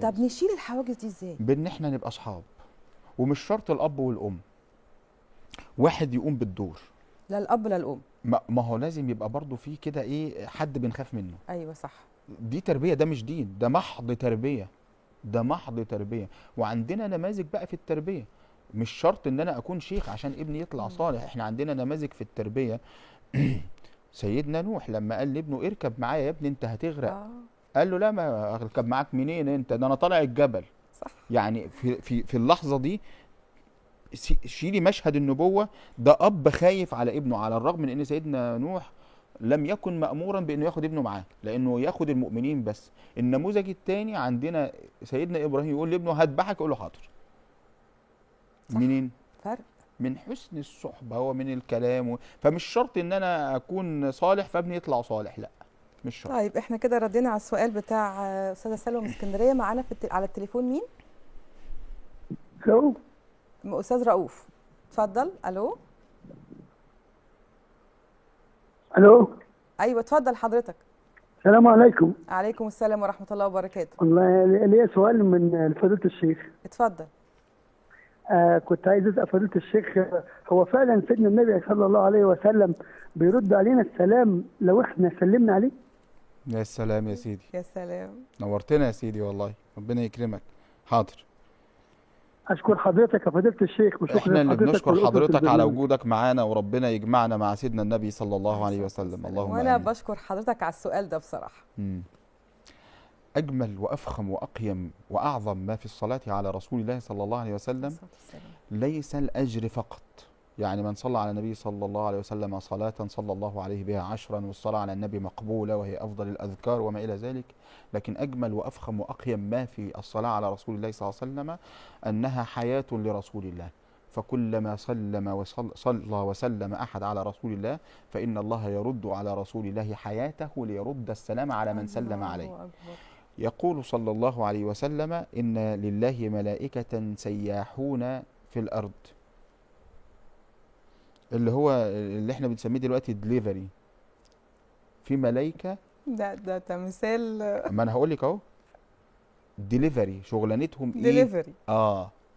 طب نشيل الحواجز دي ازاي؟ بان احنا نبقى اصحاب، ومش شرط الاب والام، واحد يقوم بالدور. لا الاب لا الام. ما هو لازم يبقى برضه في كده ايه، حد بنخاف منه. ايوه صح. دي تربيه، ده مش دين، ده محض تربيه، ده محض تربيه. وعندنا نماذج بقى في التربية، مش شرط ان انا اكون شيخ عشان ابني يطلع صالح. احنا عندنا نماذج في التربية. سيدنا نوح لما قال لابنه اركب معايا يا ابني انت هتغرق، قال له لا، ما اركب معاك منين انت، ده انا طالع الجبل. صح. يعني في في في اللحظة دي شيلي مشهد النبوة، ده اب خايف على ابنه، على الرغم من ان سيدنا نوح لم يكن مأمورا بانه ياخد ابنه معاه، لانه ياخد المؤمنين بس. النموذج الثاني عندنا سيدنا ابراهيم يقول لابنه هذبحك، يقول له حاضر. منين؟ فرق من حسن الصحبة ومن الكلام فمش شرط ان انا اكون صالح فابني يطلع صالح، لا مش شرط. طيب احنا كده ردينا على السؤال بتاع استاذه سلوى من اسكندرية. معانا على التليفون مين؟ الو، استاذ رؤوف، اتفضل. الو. الو. ايوه اتفضل حضرتك. السلام عليكم. عليكم السلام ورحمة الله وبركاته. والله ليا سؤال من فضيلة الشيخ. اتفضل. كنت عايز اسال فضيلة الشيخ، هو فعلا سيدنا النبي صلى الله عليه وسلم بيرد علينا السلام لو احنا سلمنا عليه؟ يا سلام يا سيدي. يا سلام، نورتنا يا سيدي والله، ربنا يكرمك. حاضر. اشكر حضرتك يا فضيلة الشيخ، وشكرا. احنا اللي بنشكر حضرتك على وجودك معانا، وربنا يجمعنا مع سيدنا النبي صلى الله عليه وسلم. اللهم وانا بشكر حضرتك على السؤال ده بصراحة. اجمل وافخم واقيم واعظم ما في الصلاة على رسول الله صلى الله عليه وسلم ليس الاجر فقط. يعني من صلى على النبي صلى الله عليه وسلم صلاة صلى الله عليه بها 10، والصلاة على النبي مقبولة وهي أفضل الأذكار وما إلى ذلك، لكن أجمل وأفخم وأقيم ما في الصلاة على رسول الله صلى الله عليه وسلم أنها حياة لرسول الله. فكلما سلم وصلى وسلم أحد على رسول الله فإن الله يرد على رسول الله حياته ليرد السلام على من سلم عليه. يقول صلى الله عليه وسلم إن لله ملائكة سياحون في الأرض، اللي هو اللي احنا بنسميه دلوقتي دليفري. في ملائكة، ده تمثال. ما انا هقول لك اهو، دليفري شغلانتهم ايه؟ دليفري.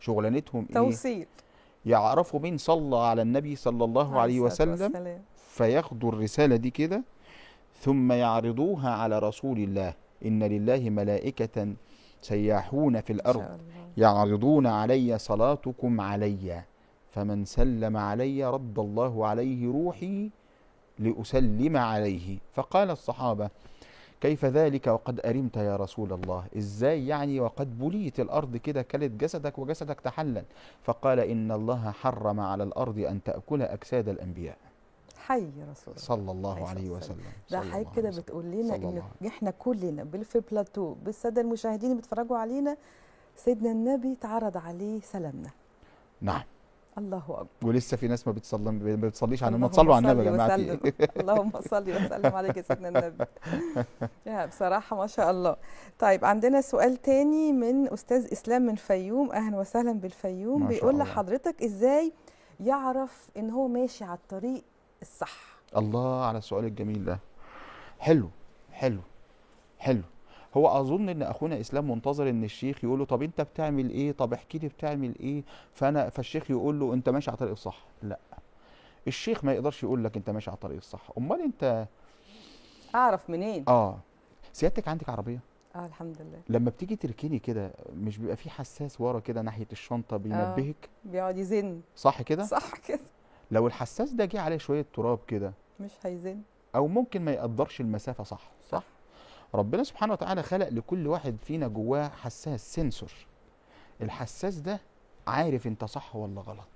شغلانتهم ايه؟ توصيل. يعرفوا مين صلى على النبي صلى الله عليه وسلم فياخدوا الرسالة دي كده ثم يعرضوها على رسول الله. إن لله ملائكة سياحون في الأرض يعرضون علي صلاتكم علي، فمن سلم علي رد الله عليه روحي لأسلم عليه. فقال الصحابة كيف ذلك وقد أرمت يا رسول الله؟ إزاي يعني وقد بليت الأرض كده، كلت جسدك وجسدك تحلل؟ فقال إن الله حرم على الأرض أن تأكل أجساد الأنبياء. حي يا رسول الله صلى الله عليه وسلم. ده حضرتك كده بتقول لنا إن إحنا كلنا في البلاتو بالسادة المشاهدين اللي بيتفرجوا علينا، سيدنا النبي اتعرض عليه سلامنا. نعم. الله اكبر. ولسه في ناس ما بتصليش على، ما تصلوا على النبي يا جماعة. اللهم صل وسلم عليك يا سيدنا النبي. يا بصراحة ما شاء الله. طيب عندنا سؤال تاني من استاذ اسلام من فيوم. اهلا وسهلا بالفيوم. بيقول لحضرتك ازاي يعرف ان هو ماشي على الطريق الصح؟ الله على السؤال الجميل ده. حلو حلو حلو. هو اظن ان اخونا اسلام منتظر ان الشيخ يقول له طب انت بتعمل ايه، طب احكي لي بتعمل ايه، فالشيخ يقول له انت ماشي على الطريق الصح. لا، الشيخ ما يقدرش يقول لك انت ماشي على الطريق الصح. امال انت اعرف منين؟ سيادتك عندك عربية؟ الحمد لله. لما بتيجي تركني كده مش بيبقى في حساس ورا كده ناحية الشنطة بينبهك؟ بيقعد يزن. صح كده؟ صح كده. لو الحساس ده جه عليه شوية تراب كده مش هيزن، او ممكن ما يقدرش المسافة. صح؟ صح. ربنا سبحانه وتعالى خلق لكل واحد فينا جواه حساس، سنسور. الحساس ده عارف انت صح ولا غلط.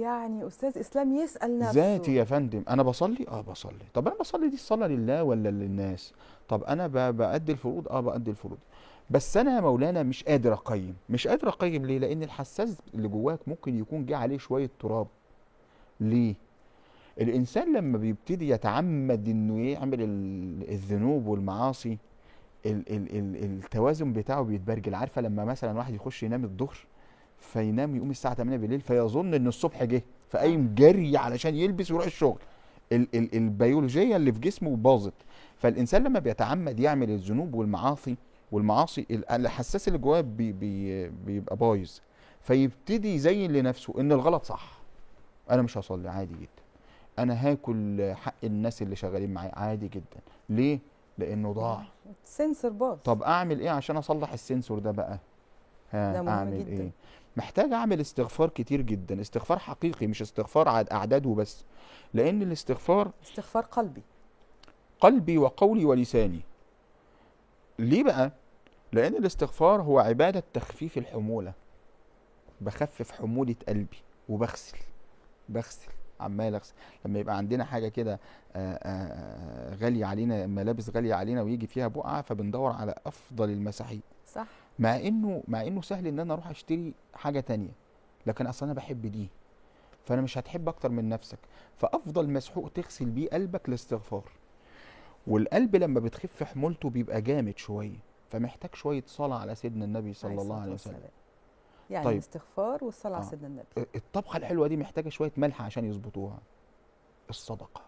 يعني استاذ اسلام يسأل نفسه ذاتي يا فندم، انا بصلي؟ بصلي. طب انا بصلي دي الصلاة لله ولا للناس؟ طب انا بأدي الفروض؟ بأدي الفروض. بس انا يا مولانا مش قادر اقيم. مش قادر اقيم ليه؟ لان الحساس اللي جواك ممكن يكون جه عليه شوية تراب. ليه؟ الانسان لما بيبتدي يتعمد انه يعمل الذنوب والمعاصي، التوازن بتاعه بيتبرجل. عارفه لما مثلا واحد يخش ينام الظهر فينام يقوم الساعة 8 بالليل فيظن ان الصبح جه، فقايم جري علشان يلبس ويروح الشغل. البيولوجية اللي في جسمه باظت. فالانسان لما بيتعمد يعمل الذنوب والمعاصي الحساس اللي جواه بيبقى بايظ، فيبتدي يزين لنفسه ان الغلط صح. انا مش هصلي عادي جدا، انا هاكل حق الناس اللي شغالين معايا عادي جدا. ليه؟ لانه ضاع، sensor باظ. طب اعمل ايه عشان اصلح ال sensor ده بقى؟ ده مهم اعمل جدا. ايه؟ محتاج اعمل استغفار كتير جدا، استغفار حقيقي مش استغفار اعداد وبس، لان الاستغفار استغفار قلبي، قلبي وقولي ولساني. ليه بقى؟ لان الاستغفار هو عبادة تخفيف الحمولة. بخفف حمولة قلبي وبغسل، بغسل عمال اغسل. لما يبقى عندنا حاجة كده غالية علينا، ملابس غالية علينا ويجي فيها بقعة، فبندور على افضل المساحيق. صح. مع انه سهل ان انا اروح اشتري حاجة تانية، لكن اصلا انا بحب دي، فانا مش هتحب اكتر من نفسك. فافضل مسحوق تغسل بيه قلبك الاستغفار. والقلب لما بتخف حمولته بيبقى جامد شوية، فمحتاج شوية صلاة على سيدنا النبي صلى الله عليه وسلم. يعني طيب. الاستغفار والصلاة على سيدنا النبي. الطبخة الحلوة دي محتاجه شوية ملح عشان يظبطوها. الصدقة.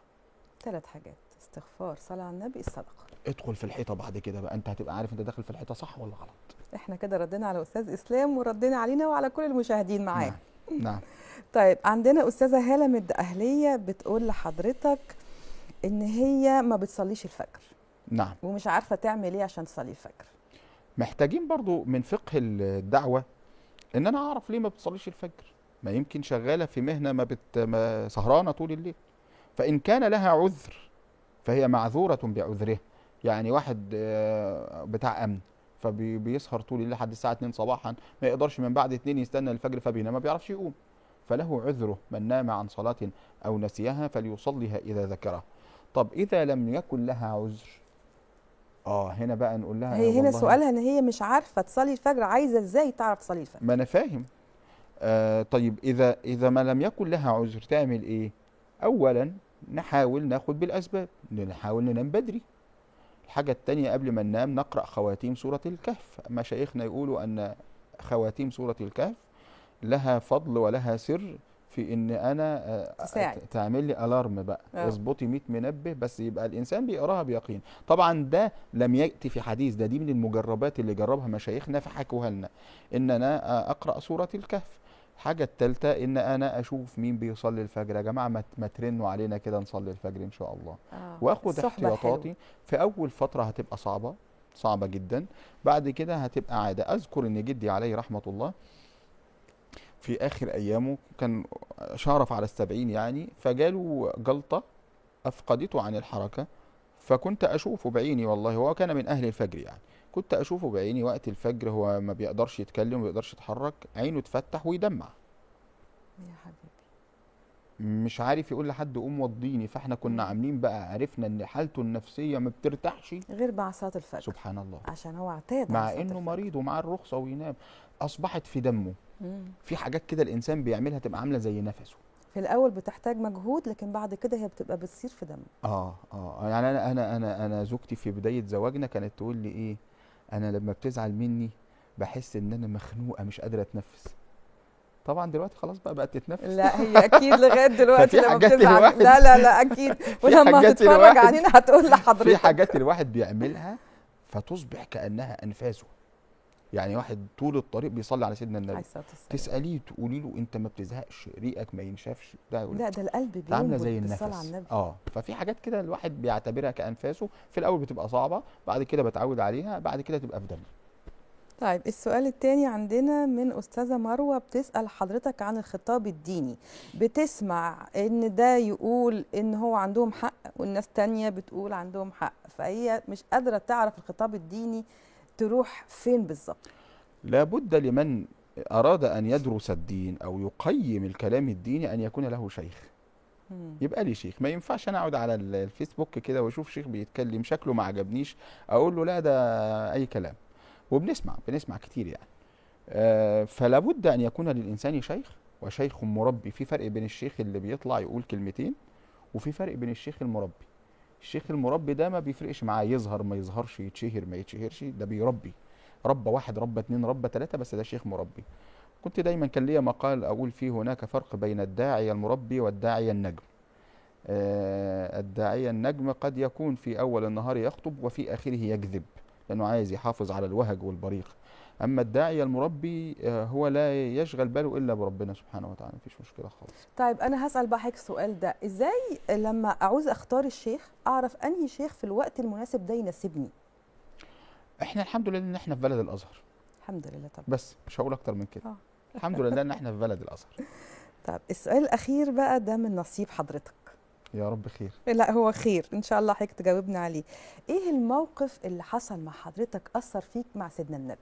3 حاجات: استغفار، صلاة على النبي، الصدقة. ادخل في الحيطة بعد كده بقى، انت هتبقى عارف انت داخل في الحيطة صح ولا غلط. احنا كده ردينا على استاذ اسلام وردينا علينا وعلى كل المشاهدين معاه. نعم. نعم. طيب عندنا استاذه هاله من الدقهليه بتقول لحضرتك ان هي ما بتصليش الفجر. نعم. ومش عارفه تعمل ايه عشان تصلي الفجر. محتاجين برضو من فقه الدعوة ان انا اعرف ليه ما بتصليش الفجر. ما يمكن شغالة في مهنة ما سهرانة طول الليل. فان كان لها عذر فهي معذوره بعذرها. يعني واحد بتاع امن فبيسهر طول الليل لحد الساعة 2 صباحا، ما يقدرش من بعد 2 يستنى الفجر فبينام، ما بيعرفش يقوم، فله عذره. من نام عن صلاة او نسيها فليصليها اذا ذكرها. طب اذا لم يكن لها عذر، هنا بقى نقول لها هي هنا سؤالها ان هي مش عارفه تصلي الفجر، عايزه ازاي تعرف تصلي الفجر؟ ما انا فاهم. طيب اذا ما لم يكن لها عذر تعمل ايه؟ اولا نحاول ناخد بالاسباب، نحاول ننام بدري. الحاجة الثانية قبل ما ننام نقرا خواتيم سورة الكهف. مشايخنا يقولوا ان خواتيم سورة الكهف لها فضل ولها سر في ان انا تعمل لي الارم بقى، اظبطي 100 منبه، بس يبقى الانسان بيقراها بيقين. طبعا ده لم ياتي في حديث، ده دي من المجربات اللي جربها مشايخنا فحكوها لنا، ان انا اقرا سورة الكهف. الحاجة الثالثة ان انا اشوف مين بيصلي الفجر. يا جماعة ما ترنوا علينا كده نصلي الفجر ان شاء الله. واخد احتياطاتي. في اول فترة هتبقى صعبة، صعبة جدا، بعد كده هتبقى عادة. اذكر ان جدي عليه رحمه الله في آخر أيامه كان شارف على 70 يعني، فجاله جلطة أفقدته عن الحركة، فكنت أشوفه بعيني والله، هو كان من أهل الفجر يعني، كنت أشوفه بعيني وقت الفجر هو ما بيقدرش يتكلم وما بيقدرش يتحرك، عينه تفتح ويدمع. يا حبيبي. مش عارف يقول لحد قوم وضيني. فاحنا كنا عاملين بقى، عرفنا ان حالته النفسية ما بترتاحش غير مع صلاة الفجر. سبحان الله. عشان هو اعتاد مع انه مريض ومعاه الرخصة وينام، اصبحت في دمه. في حاجات كده الانسان بيعملها تبقى عامله زي نفسه. في الاول بتحتاج مجهود، لكن بعد كده هي بتبقى بتصير في دمه. يعني انا انا انا انا زوجتي في بداية زواجنا كانت تقول لي ايه، انا لما بتزعل مني بحس ان انا مخنوقه مش قادرة اتنفس. طبعا دلوقتي خلاص بقى بقت تتنفس. لا هي اكيد لغاية دلوقتي لما بتزعل لا لا لا اكيد، ولما هتتفرج علينا هتقول لحضرتك في حاجات الواحد بيعملها فتصبح كأنها أنفاسه. يعني واحد طول الطريق بيصلي على سيدنا النبي، تسأليه تقولي له أنت ما بتزهقش، ريقك ما ينشفش، ده لا ده القلب بينبض زي النفس على النبي. ففي حاجات كده الواحد بيعتبرها كأنفاسه، في الأول بتبقى صعبة، بعد كده بتعود عليها، بعد كده تبقى في دمه. طيب السؤال الثاني عندنا من أستاذة مروة، بتسأل حضرتك عن الخطاب الديني. بتسمع إن ده يقول إن هو عندهم حق والناس تانية بتقول عندهم حق، فهي مش قادرة تعرف الخطاب الديني تروح فين بالظبط. لابد لمن أراد أن يدرس الدين أو يقيم الكلام الديني أن يكون له شيخ. يبقى لي شيخ. ما ينفعش أنا أقعد على الفيسبوك كده وأشوف شيخ بيتكلم شكله ما عجبنيش أقول له لا ده أي كلام. وبنسمع كتير يعني. فلا بد أن يكون للإنسان شيخ، وشيخ مربي. في فرق بين الشيخ اللي بيطلع يقول كلمتين، وفي فرق بين الشيخ المربي. الشيخ المربي ده ما بيفرقش معاه يظهر ما يظهرش، يتشهر ما يتشهرش، ده بيربي. ربى واحد، ربى اتنين، ربى تلاتة، بس ده شيخ مربي. كنت دايما كان ليا مقال أقول فيه هناك فرق بين الداعية المربي والداعية النجم. الداعية النجم قد يكون في أول النهار يخطب وفي آخره يكذب، لأنه عايز يحافظ على الوهج والبريق. أما الداعية المربي هو لا يشغل باله إلا بربنا سبحانه وتعالى، مفيش مشكلة خالص. طيب أنا هسأل بقى حضرتك السؤال ده، إزاي لما أعوز أختار الشيخ أعرف أنهي شيخ في الوقت المناسب ده يناسبني؟ إحنا الحمد لله إن إحنا في بلد الأزهر. الحمد لله طبعا. بس مش هقول أكتر من كده. الحمد لله إن إحنا في بلد الأزهر. طيب السؤال الأخير بقى ده من نصيب حضرتك. يا رب خير. لا هو خير ان شاء الله، حضرتك تجاوبنا عليه. ايه الموقف اللي حصل مع حضرتك اثر فيك مع سيدنا النبي؟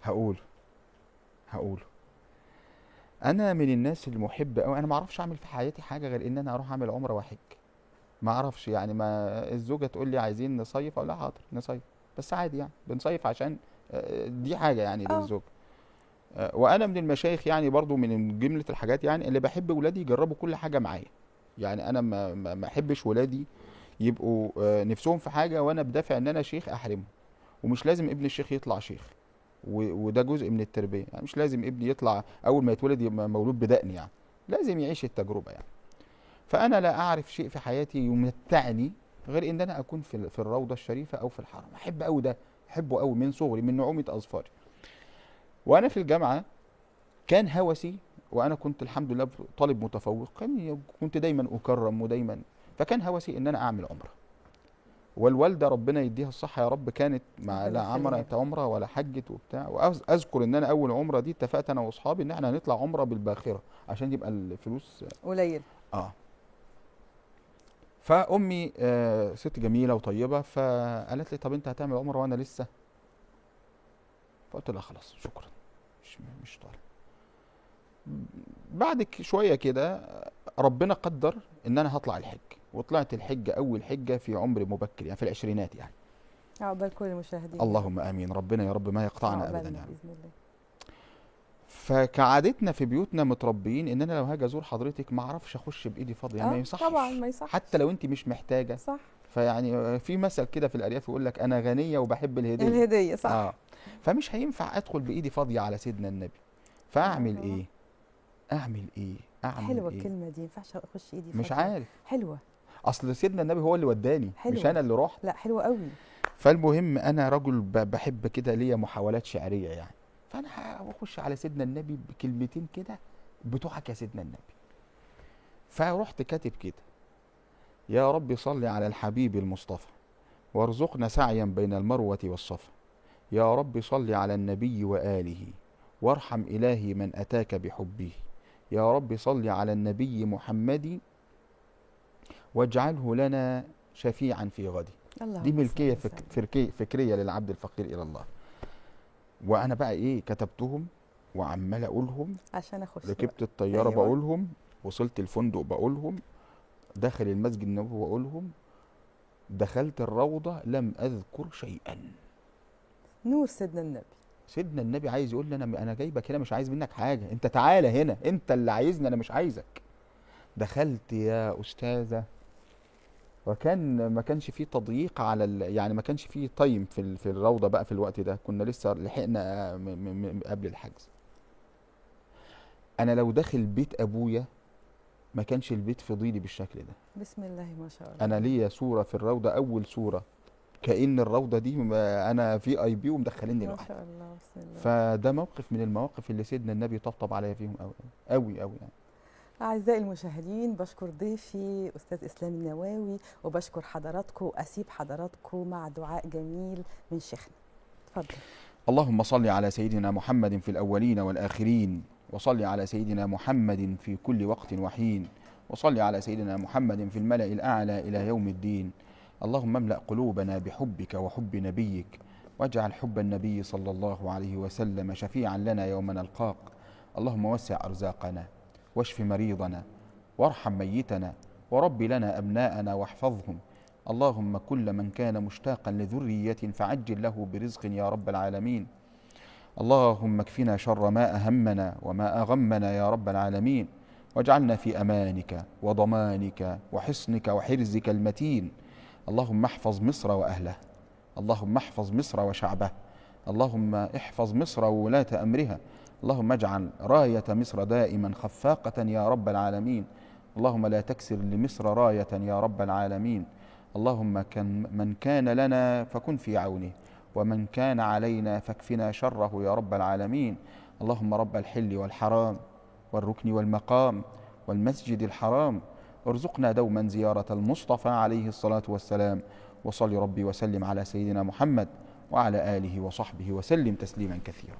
هقول انا من الناس المحبة قوي. انا ما اعرفش اعمل في حياتي حاجة غير ان انا اروح اعمل عمره واحج. ما اعرفش يعني، ما الزوجة تقول لي عايزين نصيف، اقول لها حاضر نصيف، بس عادي يعني بنصيف عشان دي حاجة يعني للزوجة. وانا من المشايخ يعني برضو من جملة الحاجات يعني اللي بحب ولادي يجربوا كل حاجة معايا. يعني انا ما احبش ولادي يبقوا نفسهم في حاجة وانا بدافع ان انا شيخ احرمهم. ومش لازم ابن الشيخ يطلع شيخ، وده جزء من التربية. يعني مش لازم ابني يطلع اول ما يتولد يبقى مولود بدقن، يعني لازم يعيش التجربة يعني. فانا لا اعرف شيء في حياتي يمتعني غير ان انا اكون في الروضة الشريفة او في الحرم. احب قوي ده، احبه قوي من صغري، من نعومة اظفاري. وانا في الجامعة كان هوسي، وانا كنت الحمد لله طالب متفوق، كنت دايما اكرم ودايما، فكان هوسي ان انا اعمل عمره. والوالدة ربنا يديها الصحة يا رب كانت مع لا عملت عمره ولا حجت وبتاع. واذكر ان انا اول عمره دي اتفقت انا واصحابي ان احنا هنطلع عمره بالباخره عشان يبقى الفلوس قليل. فامي ست جميلة وطيبة، فقالت لي طب انت هتعمل عمره وانا لسه؟ فقلت لها خلاص شكرا، مش طالع. بعد شوية كده ربنا قدر ان انا هطلع الحج، وطلعت الحجة اول حجه في عمر مبكر يعني في العشرينات يعني. عقبال كل المشاهدين. اللهم امين، ربنا يا رب ما يقطعنا ابدا يعني باذن الله. فكعادتنا في بيوتنا متربيين ان انا لو هاجي ازور حضرتك ما اعرفش اخش بايدي فاضية يعني، ما يصحش طبعا، ما يصحش حتى لو انت مش محتاجه. صح. فيعني في مثل كده في الارياف يقول لك انا غنية وبحب الهدية. الهدية صح. فمش هينفع ادخل بايدي فاضية على سيدنا النبي. فاعمل ايه؟ اعمل ايه؟ اعمل حلوة إيه؟ الكلمة دي، ما ينفعش اخش ايدي فاضية. مش عارف. حلوة. اصل سيدنا النبي هو اللي وداني، حلوة. مش انا اللي رحت. لا حلوة قوي. فالمهم انا رجل بحب كده، ليا محاولات شعرية يعني، فانا هخش على سيدنا النبي بكلمتين كده بتوعك يا سيدنا النبي. فرحت كاتب كده: يا رب صل على الحبيب المصطفى وارزقنا سعيا بين المروة والصفا، يا رب صل على النبي وآله وارحم إلهي من أتاك بحبه، يا رب صل على النبي محمد واجعله لنا شفيعا في غد. دي ملكية فكرية للعبد الفقير إلى الله. وأنا بقى إيه، كتبتهم وعمال أقولهم عشان أخش. ركبت الطيارة. أيوة. بقولهم، وصلت الفندق بقولهم، داخل المسجد النبوي بقولهم، دخلت الروضة لم أذكر شيئا. نور سيدنا النبي. سيدنا النبي عايز يقول لي أنا جايبك هنا مش عايز منك حاجة، أنت تعالى هنا، أنت اللي عايزني، أنا مش عايزك. دخلت يا أستاذة، وكان ما كانش فيه تضييق على يعني ما كانش فيه time في الروضة بقى في الوقت ده، كنا لسه لحقنا قبل الحجز. أنا لو داخل بيت أبويا ما كانش البيت فضيلي بالشكل ده. بسم الله ما شاء الله. انا ليا صوره في الروضة، اول صوره كأن الروضة دي انا في اي بي ومدخليني ما لوحدي. شاء الله، بسم الله. فده موقف من المواقف اللي سيدنا النبي طبطب عليا فيهم قوي قوي قوي يعني. أعزائي المشاهدين، بشكر ضيفي أستاذ إسلام النواوي، وبشكر حضراتكم، وأسيب حضراتكم مع دعاء جميل من شيخنا. اتفضل. اللهم صل على سيدنا محمد في الأولين والآخرين، وصل على سيدنا محمد في كل وقت وحين، وصل على سيدنا محمد في الملأ الأعلى إلى يوم الدين. اللهم املأ قلوبنا بحبك وحب نبيك، واجعل حب النبي صلى الله عليه وسلم شفيعا لنا يوم نلقاك. اللهم وسع أرزاقنا، واشف مريضنا، وارحم ميتنا، ورب لنا أبناءنا واحفظهم. اللهم كل من كان مشتاقا لذرية فعجل له برزق يا رب العالمين. اللهم اكفنا شر ما أهمنا وما أغمنا يا رب العالمين، واجعلنا في أمانك وضمانك وحصنك وحرزك المتين. اللهم احفظ مصر وأهله، اللهم احفظ مصر وشعبه، اللهم احفظ مصر وولاة أمرها. اللهم اجعل راية مصر دائما خفاقة يا رب العالمين. اللهم لا تكسر لمصر راية يا رب العالمين. اللهم من كان لنا فكن في عونه، ومن كان علينا فاكفنا شره يا رب العالمين. اللهم رب الحل والحرام والركن والمقام والمسجد الحرام، ارزقنا دوما زيارة المصطفى عليه الصلاة والسلام. وصل ربي وسلم على سيدنا محمد وعلى آله وصحبه وسلم تسليما كثيرا.